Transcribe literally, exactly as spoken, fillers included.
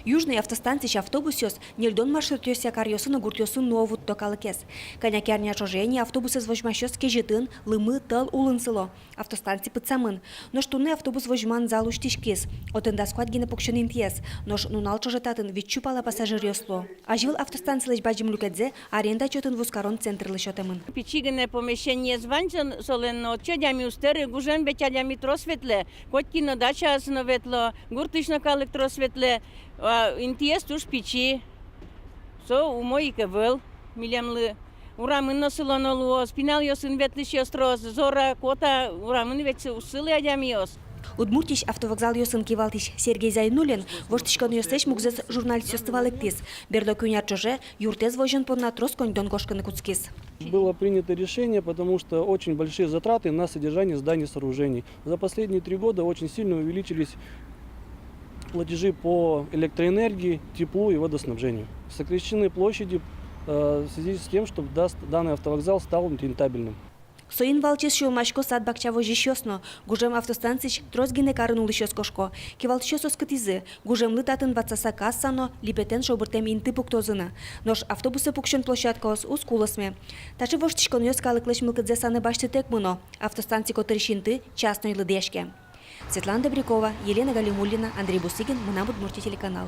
Южный автостанциысь автобусъёс ньыльдон маршрутъёсъя каръёсын но гуртъёсын нуо-вутто калыкез. Кӧня ке арня ӵоже ини автобусэз возьмасьёс кезьытын, лымы, тӧл улын сыло. Автостанци пытсамын. Нош туннэ автобус возьман зал усьтӥськиз. Отын дас куать гинэ пуксён интыез. Нош нунал ӵоже татын вить сю пала пассажиръёс луо. Азьвыл автостанцилэсь бадӟым люкетсэ аренда чотын вузкарон центрлы сётэмын. Пичи гинэ помещениез вань солэн, но отчы адями уз тэры, гужем ведь адями трос ветлэ, котькин но дачаосы но ветло, гуртысь но калык трос ветлэ, а интыез туж пичи. Со умой ик ӧвӧл милемлы. Урамын но сылоно луоз, пиналъёсын ветлӥсьёс трос, зора, кота, урамын ведь уз сылы адямиос. Удмуртиысь автовокзалъёсын кивалтӥсь Сергей Зайнуллин воштӥськонъёслэсь мугзэс журналистъёсты валэктӥз. Берло куинь ар ӵоже юртэз возён понна трос коньдон кошкыны кутскиз. Было принято решение, потому что очень большие затраты на содержание зданий и сооружений. За последние три года очень сильно увеличились платежи по электроэнергии, теплу и водоснабжению. Сокращены площади, э, в связи с тем, чтобы даст-, данный автовокзал стал рентабельным. Соин валче сюлмасько сад-бакча возисьёс но. Гужем автостанциысь трос гинэ карын улӥсьёс кошко. Кивалтӥсьёс оскытӥзы, гужемлы татын ватсаса касса но липетэн шобыртэм инты пуктозы на. Нош автобусэ пуксён площадкаос уз кулэсме. Таӵе воштӥськонъёс калыклэсь мылкыдзэс аны басьтытэк мыно. Автостанци котырысь инты частной лыдъяське. Светлана Добрякова, Елена Галимуллина, Андрей Бусыгин, «Мынам Удмуртие» телеканал.